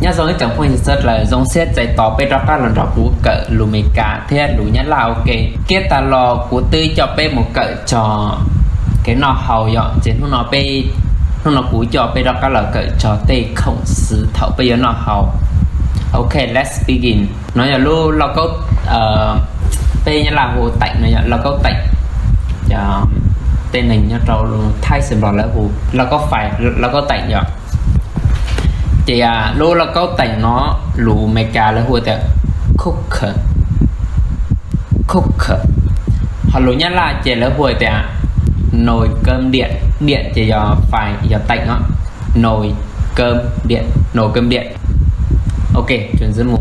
Nyob zoo ib tsoom phooj ywg txhua tus, zoo siab txais tos peb rov qab los nrog kuv kawm lus Amelikas thiab lus Nyab Laj ua ke. Kiag tag los kuv twb coj peb mus kawm txog kev noj haus yom, ces hnub no peb, hnub no kuv coj peb rov qab los kawm txog tej khoom xwm thaum peb yuav noj haus. Ok, let's begin. No yog lub lauj kaub, peb Nyab Laj hu teem no yog lauj kaub teem, tej neeg nyob rau Thaib Xeem Nplos lawv hu lauj kaub fais, lauj kaub teem yom. Ces lub lauj kaub teem no lus Amelikas lawv hu tias cooker, cooker. Ho lus Nyab Laj ces lawv hu tias nồi cơm điện, điện ces yog fais yog teem no, nồi cơm điện, nồi cơm điện. Ok, tsuas ntxiv mus.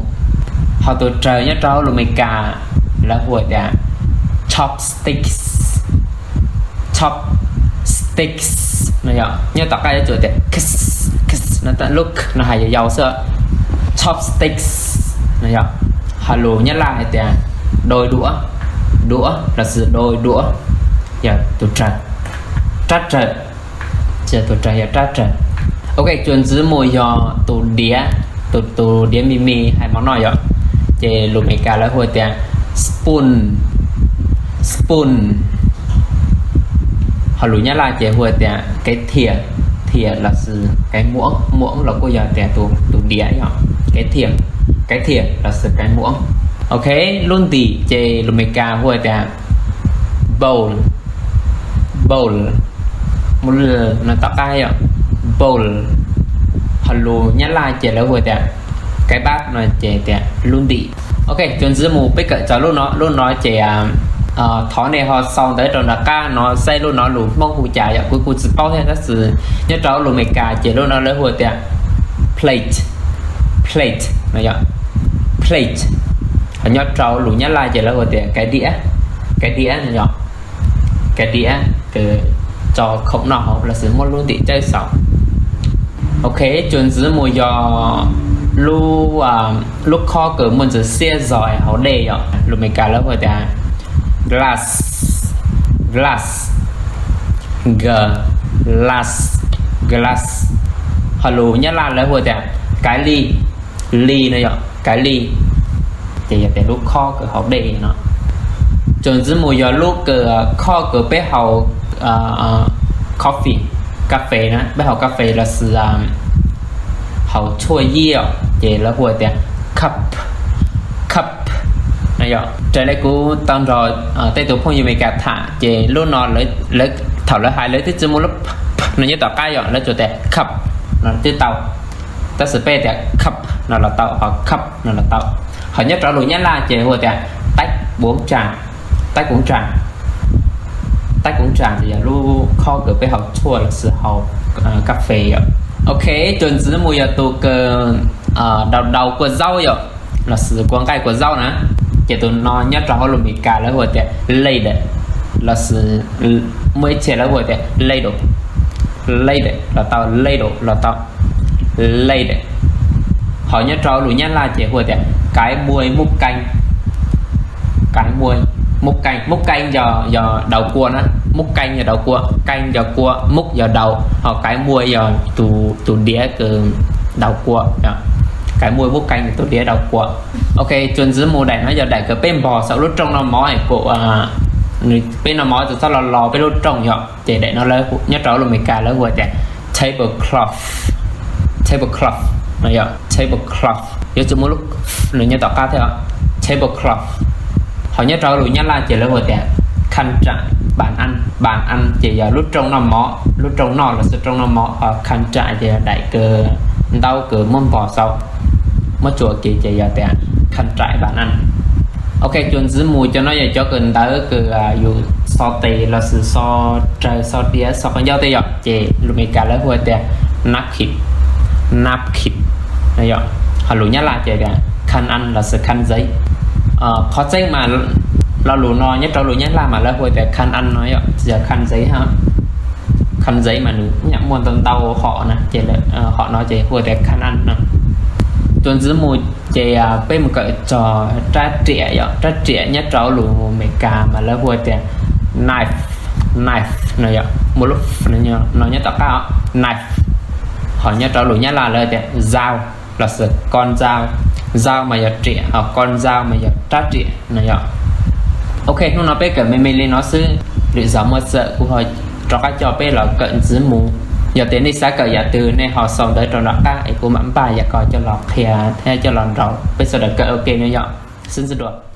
Ho tus rawg nyob rau lus Amelikas lawv hu tias chopsticks, chopsticks no yog, nyob tom qab yuav tsum tias k, k no, lub k no hais yau yau xwb. Chopsticks no yog. Ho lus Nyab Laj hais tias đôi đũa, đũa lossis đôi đũa, yog tus rawg, rab rawg, tus rawg yog rab rawg. Ok, tsuas ntxiv mus yog tus diav, tus, tus diav me me hais mov noj yom, ces lus Amelikas lawv hu tias spoon, spoon. Ho lus Nyab Laj ces hu tias cái thìa, thìa lossis cái muỗng, muỗng los kuj yog tias tus, tus diav yom, cái thìa, cái thìa lossis cái muỗng. Ok, lub ntim ces lus Amelikas hu tias bowl, bowl, mus no tom qab yom, bowl. Ho lus Nyab Laj ces lawv hu tias cái bát no ces tias lub ntim. Ok, tsuas ntxiv mus peb kawm txog lub no, lub no ces thov nej ho sau ntawv rau nram qab no saib lub no lus Hmoob hu cas yom, kuv kuj tsis paub thiab, tab sis nyob rau lus Amelikas ces lub no lawv hu tias plate, plate no yog, plate. Ho nyob rau lus Nyab Laj ces lawv hu tias cái đĩa, cái đĩa no yog, cái đĩa, kws tso khoom noj hauv lossis muab lub ntim tsawb xaus. Ok, tsuas ntxiv mus yog lub, lub khob kws muaj ntsis xiab zog hauv dej yom, lus Amelikas lawv hu tias glass, glass, glass, glass. Ho lus Nyab Laj lawv hu tias cái ly, ly no yog cái ly, ces yog tias lub khob kws hauv dej no. Tsuas ntxiv mus yog lub kws, khob kws peb haus coffee, kas fes na, peb haus kas fes lossis haus tshuaj yiaj ces lawv hu tias cup, cup no yog. Raws li kuv tau nrog tej tus phooj ywg Amelikas tham ces lub no lawv, thaum lawv hais lawv twb tsis muaj lub p, p no nyob tom qab yom, lawv tsuas tias cup no twb tau, tab sis peb tias cup no los tau, ho cup no los tau. Ho nyob rau lus Nyab Laj ces hu tias tách uống trà, tách uống trà, tách uống trà ces yog lub khob kws peb haus tshuaj lossis haus kas fes yom. Ok, tsuas ntxiv mus yog tus kws đào đào kua zaub yom, lossis kua nqaij kua zaub na, ces tus no nyob rau hauv lus Amelikas lawv hu tias ladle, lossis muaj ib txhia lawv hu tias ladle, ladle los tau, ladle los tau, ladle. Ho nyob rau lus Nyab Laj ces hu tias cái muôi múc canh, cái muôi múc canh, múc canh yog, yog đào kua na, múc canh yog đào kua, canh yog kua, múc yog đào, ho cái muôi yog tus, tus diav kws đào kua, cái muôi múc canh yog tus diav đào kua. Ok, tsuas ntxiv mus daim no yog daim kws peb npog saum lub rooj noj mov, kuv, peb noj mov txhob los los peb lub rooj yom, ces daim no nyob rau lus Amelikas lawv hu tias table cloth, table cloth no yog table cloth, yuav tsum muaj lub f nws nyob tom qab thiab, table cloth. Ho nyob rau lus Nyab Laj ces lawv hu tias khăn trải bàn ăn, bàn ăn ces yog lub rooj noj mov, lub rooj noj lossis rooj noj mov, ho khăn trải ces yog daim kws ntaub kws muab npog saum, muab tsuam kiag ces yog tias khăn trải bàn ăn. Ok, tsuas ntxiv mus cov no yog cov kws ntawv kws yus xo tes lossis xo rawg xo diav xo qhov ncauj tej yom, ces lus Amelikas lawv hu tias napkin, napkin no yom. Ho lus Nyab Laj ces tias khăn ăn lossis khăn giấy. Qhov tseeb mas lo lus no nyob rau lus Nyab Laj mas lawv hu tias khăn ăn no yom, tsis yog khăn giấy ha. Khăn giấy mas nws nyam muaj ntau ntau hom na, ces hom no ces hu tias khăn ăn no. Tsuas ntxiv mus ces peb mus kawm txog rab riam yom, rab riam nyob rau lus Amelikas mas lawv hu tias knife, knife no yom, muaj lub f no nyob tom qab, knife. Ho nyob rau lus Nyab Laj lawv tias dao, los sis con dao, dao mas yog riam, ho con dao mas yog rab riam no yom. Ok, hnub no peb kawm me me li no xwb, lwm zaus muaj txawm kuv ho rov qab coj peb los kawm ntxiv mus. Yog tias nej xav kawm yam twg nej ho sau ntawv rau nram qab es kuv mam npaj yam ko coj los qhia thiab coj los nrog peb sawv daws kawm ua ke no yom. Sib ntsib dua.